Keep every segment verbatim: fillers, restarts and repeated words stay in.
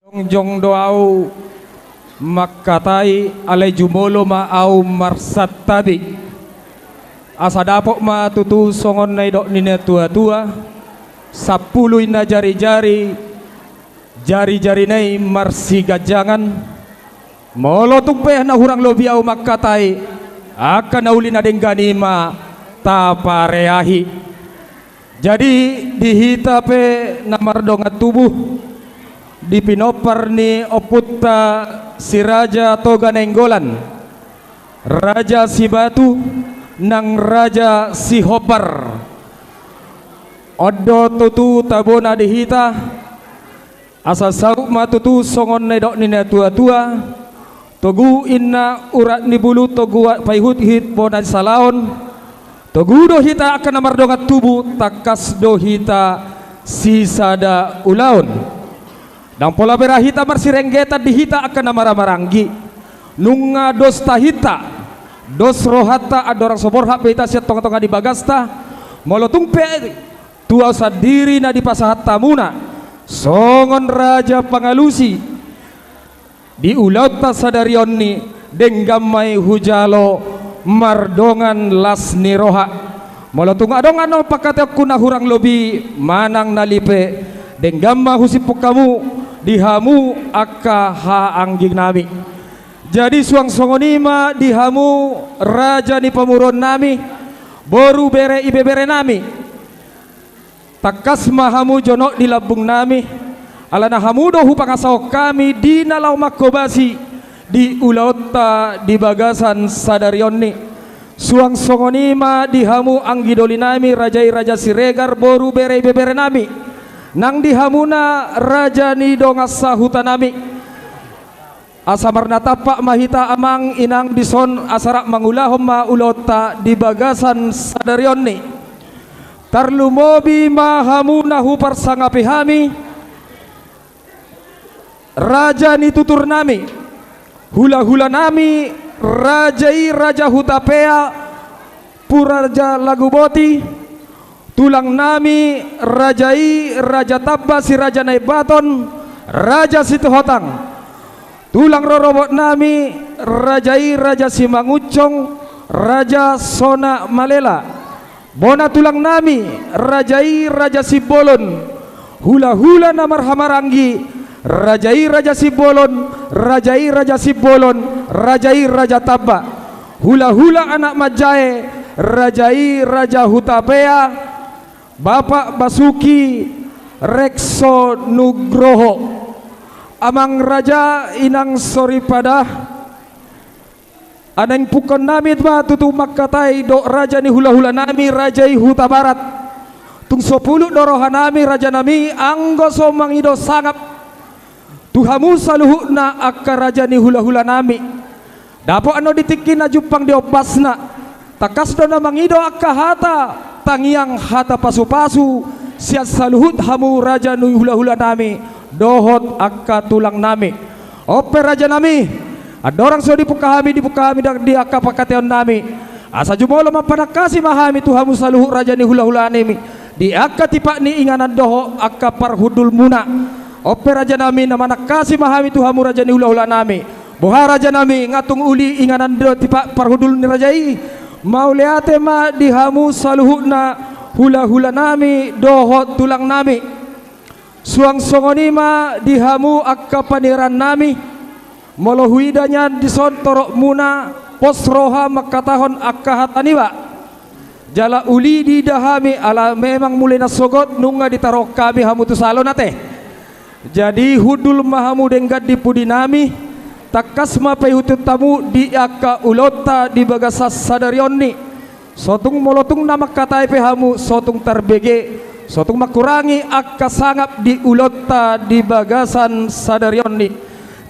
Jongjong do ahu mangkatai, alai jumolo ma ahu marsantabi. Asa dapot ma tutu songon na nidok ni na tua-tua, sampulu inna jari-jari, jari-jarina i marsiganjangan. Molo tung pe na hurang lobi ahu mangkatai, angka na uli na denggan i ma tapareahi. Jadi, di hita pe na mardongan tubu, di pinompar ni ompunta si Raja Toga Nainggolan, Raja Sibatu, nang Raja Sihombar, on do tutu tabona di hita. Asa saut ma tutu songon na nidok ni na tua-tua: Togu inna urat ni bulu, togu paihut-ihut bona ni salaon. Togu do hita angka na mardongan tubu, tangkas do hita sisada ulaon. Ndang pola bera hita marsirenggetan di hita angka na marhahamaranggi. Nunga dos tahinta, dos rohanta, andorang so borhat pe hita sian tonga-tonga ni bagasta. Molo tung pe tu ahu sandiri na dipasahat hamuna songon raja pangalusi di ulaonta sadari on ni, denggan ma i hujalo mardongan las ni roha. Molo tung adong annon pangkataionku na hurang lobi manang na lipe, denggan ma husiphon hamu di hamu angka hahaangginami. Jadi, suang songon i ma di hamu raja ni pamoruonnami, boru, bere, ibeberenami. Tangkas ma hamu jonok di lambungnami, alana hamu do hupangasahon hami di na laho manghobasi di ulaonta di bagasan sadari on ni. Suang songon i ma di hamu anggi dolinami, raja i Raja Siregar, boru, bere, ibeberenami, nang di hamuna raja ni dongan sahutanami. Asa marnatampak ma hita, amang inang, dison, asa rap mangulahon ma ulaonta di bagasan sadari on ni. Tarlumobi ma hamu na huparsangapi hami, raja ni tuturnami, hulahulanami, raja i Raja Hutapea, Pu Raja Laguboti, tulangnami, raja i Raja Tamba, Si Raja Naimbaton, Raja Sitohotang. Tulang rorobotnami, raja i Raja Simangunsong, Raja Sona Malela. Bona tulangnami, raja i Raja Simbolon. Hulahula na marhahamaranggi, raja i Raja Simbolon, raja i Raja Simbolon, raja i Raja Tamba. Hulahula anak manjae, raja i Raja Hutapea, Bapak Basuki Rekso Nugroho. Amang raja, inang soripada, naeng pungkaonnami ma tutu mangkatai dohot raja ni hulahulanami, raja i Hutabarat. Tung so pulut do rohanami, rajanami, anggo so mangido sangap tu hamu saluhutna angka raja ni hulahulanami. Dapot annon di tingki na jumpang di ombasna, tangkas do na mangido angka hata tangiang, hata pasupasu sian saluhut hamu raja ni hulahulanami dohot angka tulangnami. On pe rajanami, andorang so dipungka hami, dipungka hami ndang di angka pangkataionami, asa jumolo mampanangkasi ma hami tu hamu saluhut raja ni hulahulanami di angka tipak ni inganan dohot angka parhundulmuna. On pe rajanami, na manangkasi ma hami tu hamu raja ni hulahulanami. Boha rajanami, nga tung uli inganan dohot tipak parhundul ni raja i? Mauliate ma di hamu saluhutna hulahulanami dohot tulangnami. Suang songon i ma di hamu angka paniarannami. Molo huida nian dison toropmuna pos roha mangkatahon angka hata niba, jala uli diida hami, ala memang mulai na sogot nunga ditaruhon hami hamu tu salon ate. Jadi hundul ma hamu denggan di pudinami, tangkas ma paihutihut hamu di angka ulaonta di bagasan sadari on ni. So tung, molo tung na mangkatai pe hamu, so tung tarbege, so tung mangkurangi angka sangap di ulaonta di bagasan sadari on ni.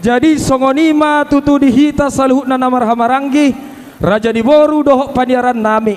Jadi songon i ma tutu di hita saluhutna na marhahamaranggi, raja ni boru dohot paniarannami.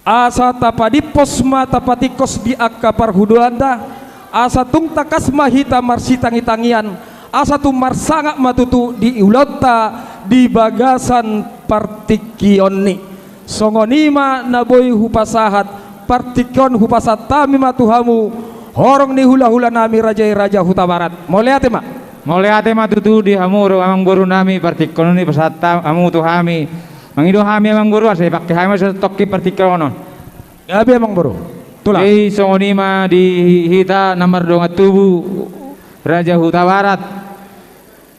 Asa tapadimpos ma tapatingkos di angka parhundulanta, asa tung tangkas ma hita marsitangitangian, asa tung marsangap ma tutu di ulaonta di bagasan partingkion ni. Songon i ma na boi hupasahat, partingkion hupasahat hami ma tu hamu, Horong ni hula-hula nami raja i, Raja Hutabarat. Mauliate ma. Mauliate ma tutu di hamu do amangboru nami, partingkian on i pasahat hamu tu hami. Mangido hami amangboru asa dipangke hami ma so tongkin partingkian on. Gabe amangboru. Tulang. Jadi songon i ma di hita na mardongan tubu Raja Hutabarat.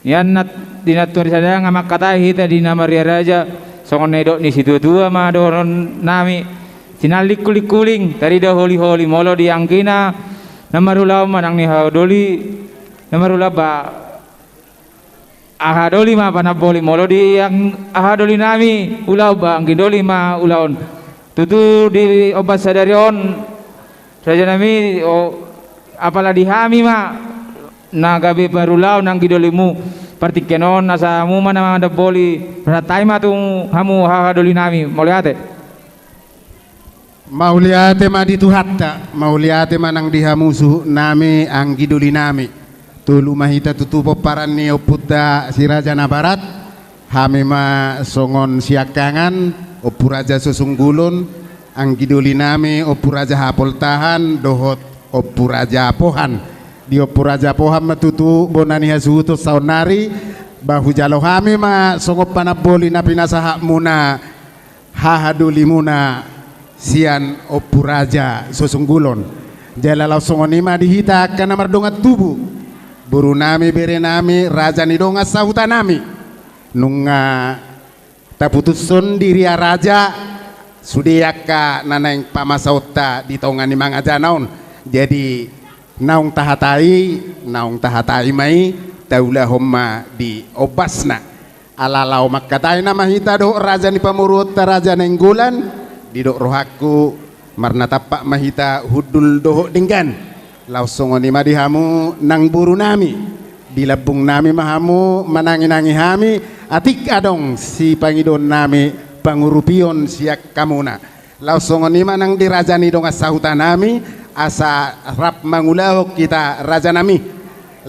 Ian nat-, di natuatua sada nga mangkatai hita di na maria raja, songon na nidok ni situa-tua ma dohonon nami, sinalingkuling-kuling, tarida holi-holi, molo di anggina na marulaon ma nang ni hahadoli, na marulaon ba hahadoli ma panamboli, molo di ang-, hahadoli nami ulaon ba anggidoli ma ulaon. Tutu di ombas sadari on, Raja nami, o, apala di hami ma na gabe parulaon anggidolimu, partingkian on asa hamu ma na mandamboli, pasahat hami ma tu hamu hahadoli nami, mauliate. Mauliate ma di Tuhanta, mauliate ma nang di hamu suhut nami anggidoli nami. Tolu ma hita tutu pomparan ni ompunta si Raja Nabarat. Hami ma songon siangkangan, Ompu Raja Sosunggulon, anggidoli nami Ompu Raja Hapoltahan dohot Ompu Raja Pohan. Di Ompu Raja Pohan ma tutu bona ni hasuhuton saonnari, ba hujalo hami ma songon panamboli na pinasahatmuna hahadolimuna sian Ompu Raja Sosunggulon. Jala laos songon i ma di hita angka na mardongan tubu, boru nami, bere nami, raja ni dongan sahuta nami. Nunga taputushon di ria raja sude angka na naeng pamasaonta di tonga ni mangajana on. Jadi naung tahatai, naung tahatai ma i, taulahon ma di ombasna. Ala laho mangkatai nama hita dohot raja ni pamoruonta, Raja Nainggolan, didok rohangku, marnatampak ma hita hundul dohot denggan. Laos songon i ma di hamu nang boru nami, di lambung nami ma hamu manangi-nangi hami, atik adong sipangidoon nami pangurupion sian hamuna. Laos songon i ma nang di raja ni dongan sahuta nami, asa rap mangulahon hita raja nami.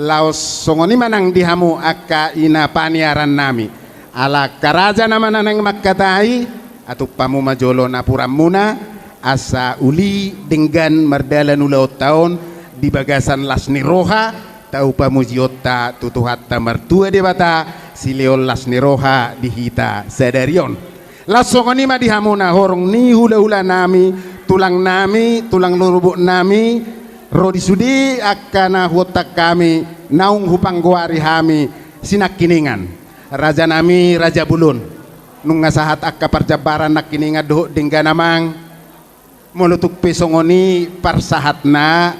Laos songon i ma nang di hamu angka ina paniaran nami. Ala angka raja nama na naeng mangkatai, atup hamu ma jolo napuranmuna, asa uli denggan mardalan ulaonta on di bagasan las ni roha, tau pamujionta tu Tuhanta martua Debata, silehon las ni roha di hita sadari on. Laos songon i ma di hamuna horong ni hulahula nami, tulang nami, tulang lorobot nami, ro di sude angka na huontak hami, naung hupanggoari hami sinangkiningan. Raja nami, raja bolon. Nunga sahat angka parjambaran nangkiningan dohot denggan amang. Molo tung pe songon i parsahatna,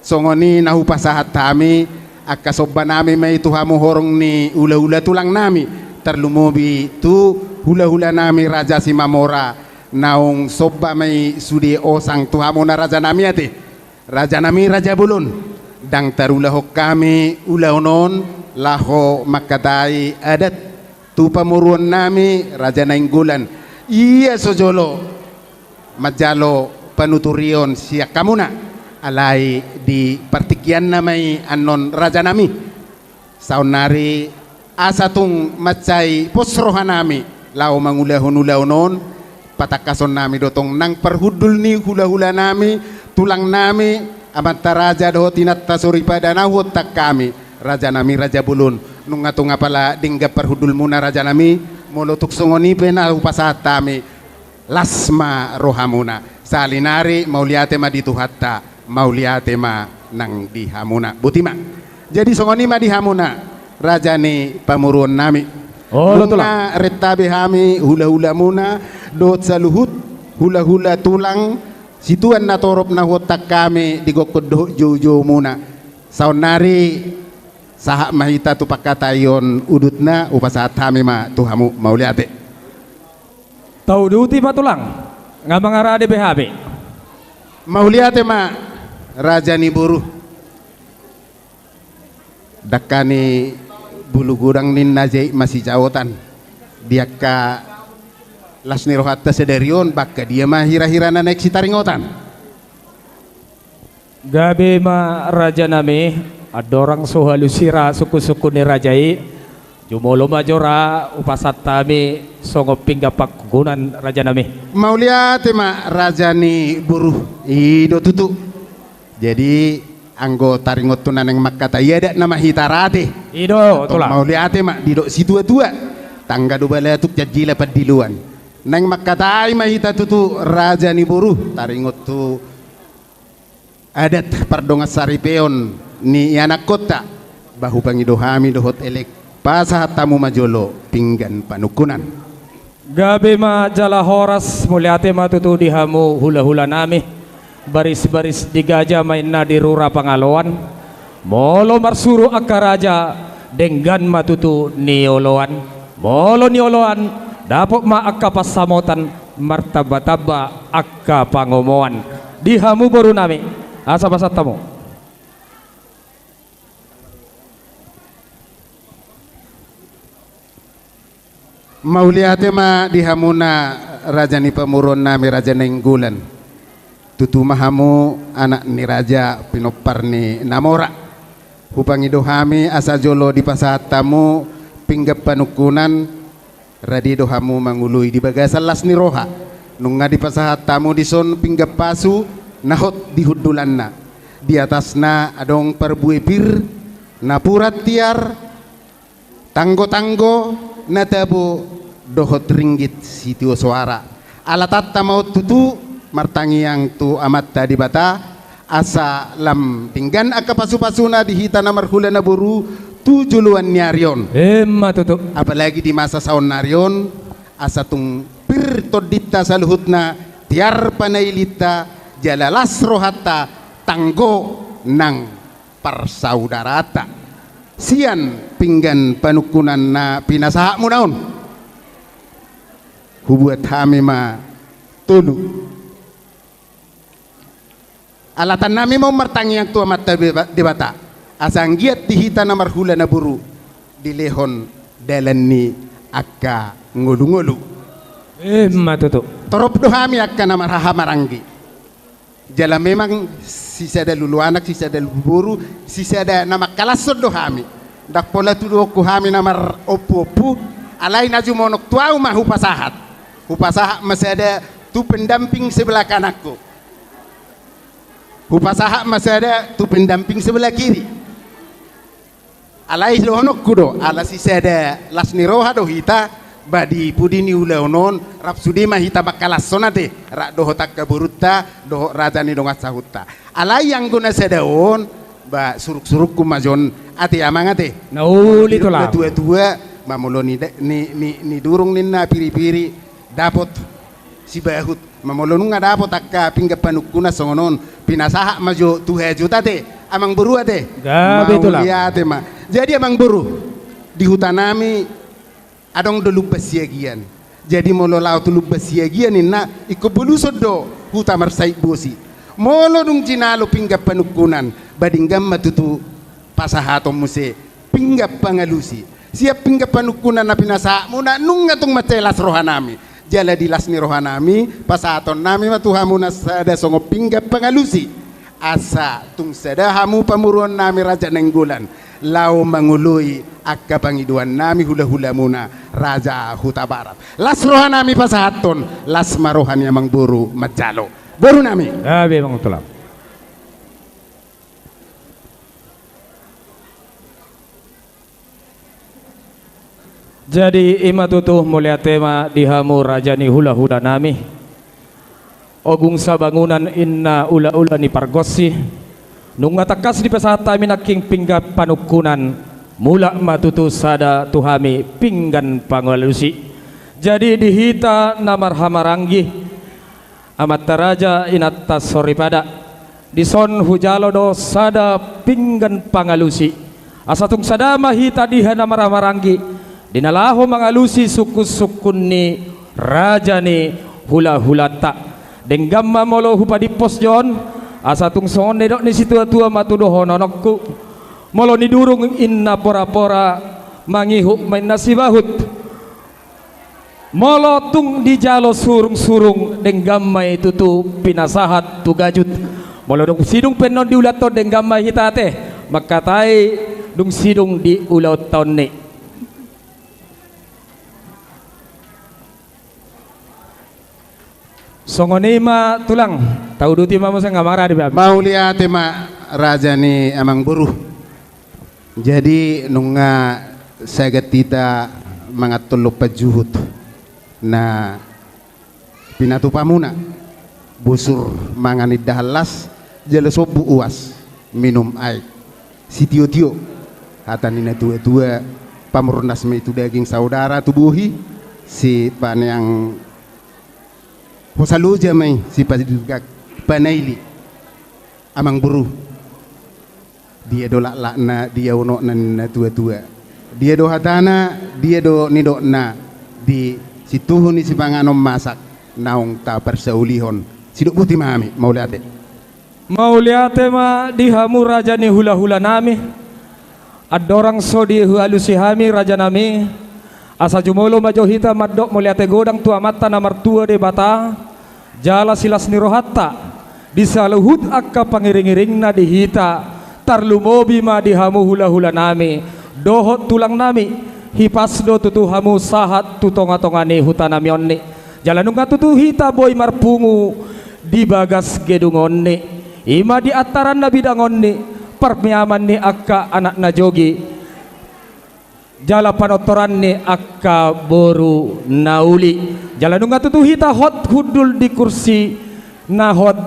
songon i na hupasahat hami, angka somba nami ma i tu hamu horong ni hulahula tulang nami, tarlumobi tu hulahula nami Raja Simamora, naung somba ma i sude osang tu hamuna raja nami ate. Raja nami, raja bolon, ndang tarulahon hami ulaon on laho mangkatai adat tu pamoruon nami Raja Nainggolan. Ia so jolo manjalo panuturion sian hamuna, alai di partingkianna ma i annon raja nami. Saonnari asa tung mansai pos roha nami laho mangulahon ulaon on, patangkason nami do tong nang parhundul ni hulahula nami, tulang nami, amanta raja dohot inanta soripada na huontak hami, raja nami, raja bolon. Nunga tung apala denggan parhundulmuna raja nami, molo tung songon i pe na hupasahat hami, las ma rohamuna. Sahali nari mauliate ma di Tuhanta, mauliate ma nang di hamuna. Boti ma. Jadi songon i ma di hamuna, raja ni pamoruon nami. Olo, tulang. Nunga renta be hami hulahulamuna dohot saluhut hulahula tulang situan na torop na huontak hami di gokhon dohot joujoumuna. Saonnari sahat ma hita tu pangkataion udutna, hupasahat hami ma tu hamu, mauliate. Tauduti ma tulang, nga mangarade be hami. Mauliate ma raja ni boru. Dangka ni bulu godang ninna jait ma sijaotan. Di angka las ni rohanta sadari on, ba angka dia ma hirahira na naeng sitaringotan. Gabe ma raja nami, andorang so halu sira sungkunsungkun ni raja i, jumolo ma jora hupasahat hami songon pinggan pangkukunan raja nami. Mauliate ma raja ni boru, i do tutu. Jadi, anggo taringot tu na naeng mangkatai adat nama hita rade. I do, tulang. Mauliate ma, didok situatua. Tangga do balatuk, janjila pandiloan. Naeng mangkatai ma hita tutu raja ni boru, taringot tu adat pardongan saripeon ni ianakkonta, ba hupangido hami dohot elek, pasahat hamu ma jolo pinggan panungkunan. Gabe ma jala horas, mauliate ma tutu di hamu hulahulanami. Barisbaris di gaja ma inna di rura pangaloan. Molo marsuru angka raja, denggan ma tutu nioloan. Molo nioloan, dapot ma angka pansamotan, martambatamba angka pangomoan. Di hamu borunami, asa pasahat hamu. Mauliate ma di hamuna raja ni pamoruonnami, Raja Nainggolan. Tutu ma hamu anak ni raja, pinompar ni na mora. Hupangido hami asa jolo dipasahat hamu pinggan panungkunan, rade do hamu mangoloi di bagasan las ni roha. Nunga dipasahat hamu dison pinggan pasu na hot di hundulanna. Di atasna adong parbue pir, napuran tiar, tanggotanggo, na tabo, dohot ringgit sitio soara. Alatanta ma on tutu martangiang tu Amanta Debata, asa lam denggan angka pasupasuna di hita na marhula na boru tu joloan ni ari on. Emma tutu. Apalagi di masa saonnari on, asa tung pir tondinta saluhutna, tiar panailinta, jala las rohanta, tanggo nang parsaudaranta. Sian pinggan panungkunan na pinasahatmuna on, hubuat hami ma tolu. Alatannami ma on martangiang tu Amanta Deba-, Debata, asa anggiat di hita na marhula na boru dilehon dalan ni angka ngolungolu. Emma tutu. Torop do hami angka na marhahamaranggi. Jala memang sisada luluanak, sisada luluboru, sisada na mangkalashon do hami. Ndang pola tuduhonku hami na marompuompu, alai na jumonok tu ahu ma hupasahat. Hupasahat ma sada tu pendamping sebelah kananku. Hupasahat ma sada tu pendamping sebelah kiri. Alai dohononku do, ala sisada las ni roha do hita, ba di pudi ni ulaon on, rap sude ma hita mangkalashon ate, rap dohot angka borunta, dohot raja ni dongan sahutta. Alai anggo na sada on, ba suruksurukku ma jo on ate, amang ate. Na uli, tulang. Natuatua, ba molo ni, ni, ni, nidurung ninna piripiri, dapot sibahut. Ma molo nunga dapot angka pinggan panungkunan songon on, pinasahat ma jo tu hajut ate, amang boru ate. Gabe, tulang. Mauliate ma. Jadi amang boru, di hutanami adong do Lumban Siagian. Jadi molo laho tu Lumban Siagian ninna, ingkon boluson do huta Marsaitbosi. Molo dung jinalo pinggan panungkunan, ba denggan ma tutu pasahaton muse pinggan pangalusi. Sian pinggan panungkunan na pinasahatmuna, nunga tung mansai las rohanami. Jala di las ni rohanami, pasahatonnami ma tu hamuna sada songon pinggan pangalusi. Asa tung sada hamu pamoruonnami Raja Nainggolan, laho mangoloi angka pangidoannami hulahulamuna Raja Hutabarat. Las rohanami pasahathon, las ma roha ni amang boru manjalo. Borunami. Gabe, amang tulang. Jadi i ma tutu, mauliate ma di hamu raja ni hulahulanami. Ogung sabangunan inna ulaula ni pargonsi. Nunga tangkas dipasahat hami nangkin pinggan panungkunan, mulak ma tutu sada tu hami pinggan pangalusi. Jadi di hita na marhahamaranggi, amanta raja, inanta soripada, dison hujalo do sada pinggan pangalusi. Asa tung sada ma hita di na marhahamaranggi, di na laho mangalusi sungkunsungkun ni raja ni hulahulanta. Denggan ma molo hupadimpos jo on, asa tung songon nidok ni situatua ma tu dohononku. Molo nidurung inna porapora, mangihut ma inna sibahut. Molo tung dijalo surungsurung, denggan ma i tutu pinasahat tu gajut. Molo dung sidung pe annon di ulaonta on, denggan ma hita ate mangkatai dung sidung di ulaonta on i. Songon i ma tulang, tauduti ma muse nga maradi babi. Mauliate ma raja ni amang boru. Jadi nunga sagat hita manganhon lompan juhut na pinatupamuna, bosur mangan indahan las, jala sombu uas minum aek sitiotio. Hata ni na tuatua, pamurnas ma i tu daging saudara tu bohi, sipaneang hosa loja ma i, sipadugak panaili. Amang boru, dia do laklakna, dia unokna ni na tuatua, dia do hatana, dia do nidokna di situhu ni sipanganon masak naung taparsaulihon? Sidok boti ma hami. Mauliate. Mauliate ma di hamu raja ni hulahulanami. Andorang so dialusi hami rajanami, asa jumolo ma jo hita mandok mauliate godang tu Amanta na martua Debata, jala silas ni rohanta di saluhut angka pangiringiringna di hita, tarlumobi ma di hamu hulahulanami dohot tulangnami. Hipas do tutu hamu sahat tu tongatonga ni hutanami onni. Jala nunga tutu hita boi marpungu di bagas gedung onni, i ma di antaran na bidang onni, parmiaman ni angka anak na jogi, jala panortoran ni angka boru na uli. Jala nunga tutu hita hot hundul di kursi na hot,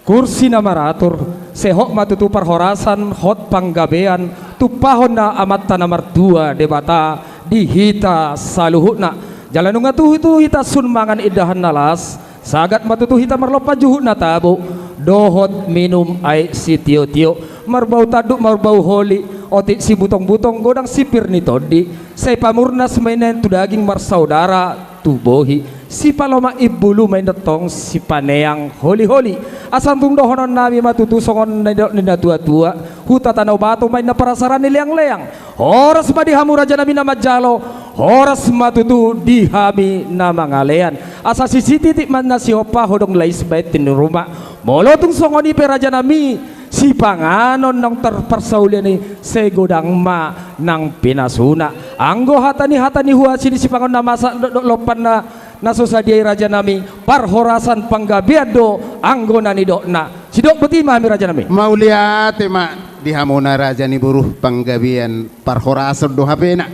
kursi na maratur, sai hot ma tutu parhorasan, hot panggabean, tumpahon na Amanta na martua Debata di hita saluhutna. Jala nunga tutu hita sun mangan indahan na las, sagat ma tutu hita marlompan juhut na tabo dohot minum aek sitiotio, marbau tanduk marbau holi, otik sibutongbutong godang sipir ni tondi, sai pamurnas ma i naeng tu daging, marsaudara tu bohi, sipalomak imbulu ma i, na tong sipaneang holiholi. Asa tung dohononnami ma tutu songon na nidok ni na tuatua, huta Tano Bato ma inna parasaran ni leangleang. Horas ma di hamu rajanami na manjalo, horas ma tutu di hami na mangalean. Asa sisititik ma na sihompa, hodong lais baen tintin ruma. Molo tung songon i pe rajanami, sipanganon naung taparsaulihon i, sai godang ma nang pinasuna. Anggo hata ni, hata ni huasi ni sipanganon na masak dohot lompan na, na so sadia i rajanami, parhorasan panggabean do anggo na nidokna. Sidok boti ma hami rajanami. Mauliate ma di hamuna raja ni boru, panggabean parhorasan do hapena.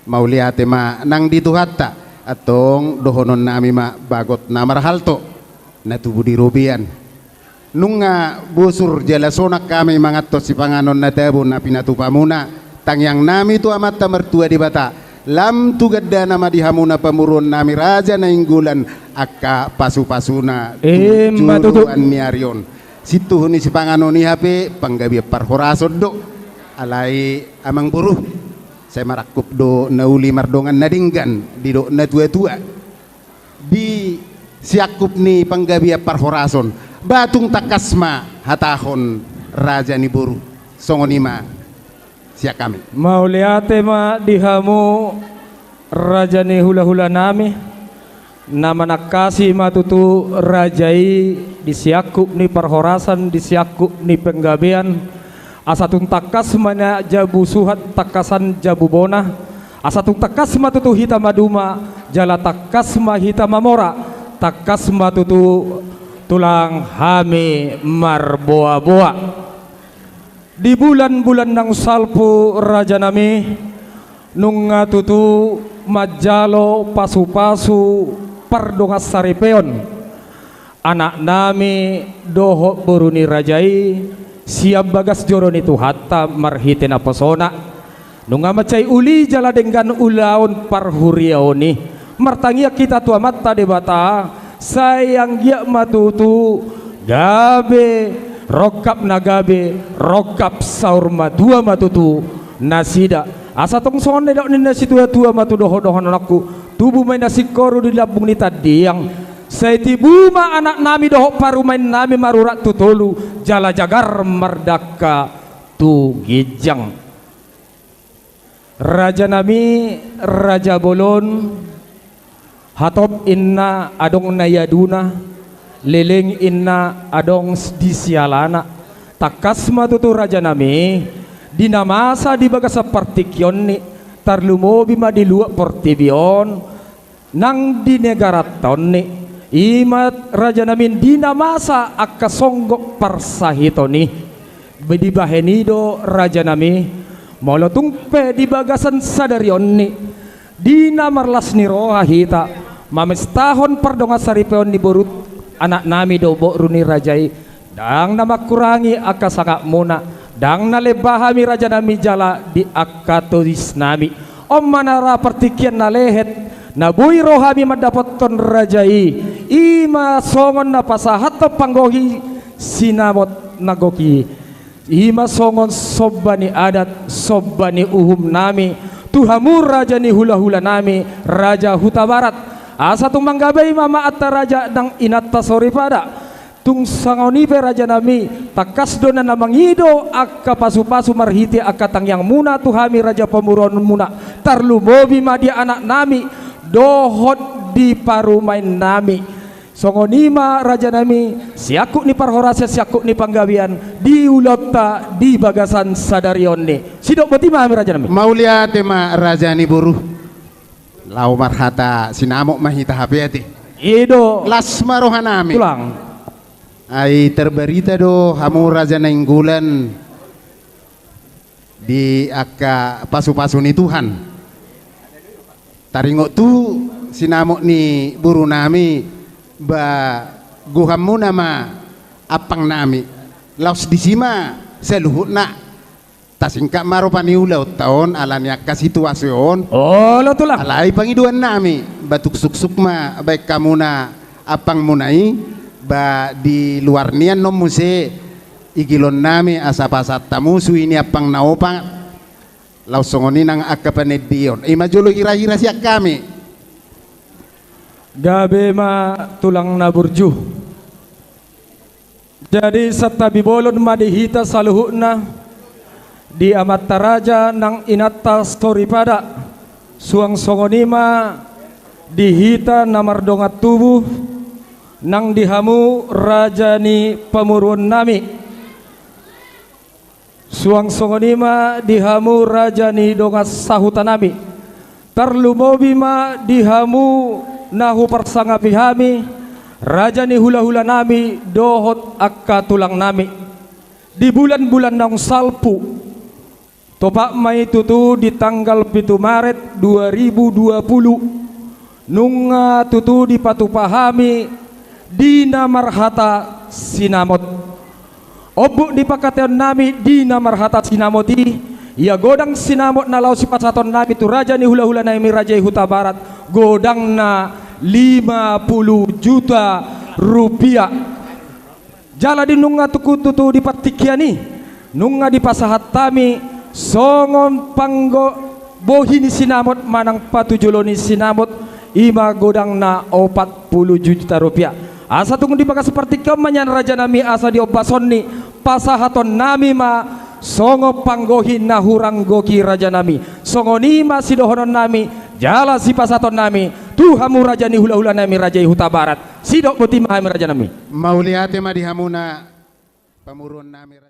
Mauliate ma nang di Tuhanta. Antong dohononnami ma bagot na marhalto, na tubu di robean. Nunga bosur jala sonang hami manganhon sipanganon na tabo na pinatupamuna, tangiangnami tu Amanta martua Debata, lam tu gandana ma di hamuna pamoruonnami Raja Nainggolan angka pasupasuna tu joloan ni ari on. Situhu ni sipanganon i hape panggabean parhorason do. Alai amang boru, sai marangkup do na uli mardongan na denggan, didok na tuatua. Di siangkup ni panggabean parhorason, ba tung tangkas ma hatahon raja ni boru. Songon i ma sian hami. Mauliate ma di hamu raja ni hulahulanami, na manangkasi ma tutu raja i di siangkup ni parhorasan, di siangkup ni panggabean. Asa tung tangkas ma na jabu suhat tangkasan jabu bona. Asa tung tangkas ma tutu hita maduma, jala tangkas ma hita mamora, tangkas ma tutu tulang hami marboaboa. Di bulanbulan naung salpu rajanami, nunga tutu manjalo pasupasu pardongansaripeon anaknami dohot boru ni raja i sian bagas joro ni Tuhanta marhite naposona. Nunga mansai uli jala denggan ulaon parhuriaon i. Martangiang hita tu Amanta Debata, sai anggiat ma tutu gabe, rongkap na gabe, rongkap saur matua ma tutu nasida. Asa tong songon na nidok ni na situatua ma tu dohondohononku, tubu ma i na singkoru di lambung ni tandiang. Sai tibu ma anaknami dohot parumaennami marurat tu tolu, jala jagar mardangka tu ginjang. Rajanami raja bolon, hatop inna adong na i aduna, leleng inna adong di sialana. Tangkas ma tutu rajanami, di na masa di bagasan partingkionni, tarlumobi ma di luat portibi on, nang di negaranta onni, I ma rajanami di na masa angka songgop parsahiton i. Dibahen i do rajanami, molo tung pe di bagasan sadari on ni, di na marlas ni roha hita mamestahon pardongan saripeon ni boru, anaknami do boru ni raja i, ndang na mangkurangi angka sangapmuna, ndang na lemba hami rajanami jala di angka toisnami. On ma na ra partingkian na lehet, na boi rohami mandapothon raja i, i ma songon na pasahathon panggohi sinamot na gok i. I ma songon somba ni adat, somba ni uhumnami tu hamu raja ni hulahulanami, Raja Hutabarat. Asa tung manggabe i ma amanta raja nang inanta soripada. Tung songon i pe rajanami, tangkas do na mangido angka pasupasu marhite angka tangiangmuna tu hami raja pamoruonmuna, tarlumobi ma di anaknami dohot di parumaennami. Songon i ma rajanami, siangkup ni parhorasan, siangkup ni panggabean di ulaonta di bagasan sadari on ni. Sidok boti ma hami rajanami. Mauliate ma raja ni boru. Laho marhata sinamot ma hita hape ate. I do. Las ma rohanami. Tulang. Ai tarbarita do hamu Raja Nainggolan di angka pasupasu ni Tuhan. Taringot tu sinamot ni borunami, ba gohanmuna ma ampangnami. Laos disi ma saluhutna. Tasingkat ma roha ni ulaonta on ala ni angka situasi on. Olo tulang. Alai pangidoannami, ba tung suksuk ma baen hamuna ampangmuna i, ba di luar nian on muse igilonnami asa pasahat hamu suhi ni ampang na opat. Laos songon i nang angka panandaon. I ma jolo hirahira sian hami. Gabe ma tulang na burju. Jadi santabi bolon ma di hita saluhutna, di amanta raja nang inanta soripada, suang songon i ma di hita na mardongan tubu, nang di hamu raja ni pamoruonnami. Suang songon i ma di hamu raja ni dongan sahutanami. Tarlumobi ma di hamu na huparsangapi hami, raja ni hulahulanami dohot angka tulangnami. Di bulanbulan naung salpu, topat ma i tutu di tanggal pitu Maret dua ribu dua puluh, nunga tutu dipatupa hami di na marhata sinamot. Ombun ni pangkataionnami di na marhata sinamot i, ia godang sinamot na laho sipasahatonnami tu raja ni hulahulanami raja i Hutabarat, godangna lima puluh juta rupiah. Jala di nunga tutu di partingkian i, nunga dipasahat hami songon panggo-, bohi ni sinamot manang patujolo ni sinamot, i ma godangna opat puluh juta rupiah. Asa tung di bagas partingkian on ma nian rajanami asa diombashon ni pasahatonnami ma songon panggohi na hurang gok i rajanami. Songon i ma sidohononnami jala sipasahatonnami tu hamu raja ni hulahulanami raja i Hutabarat. Sidok boti ma hami rajanami. Mauliate ma di hamuna pamoruonnami.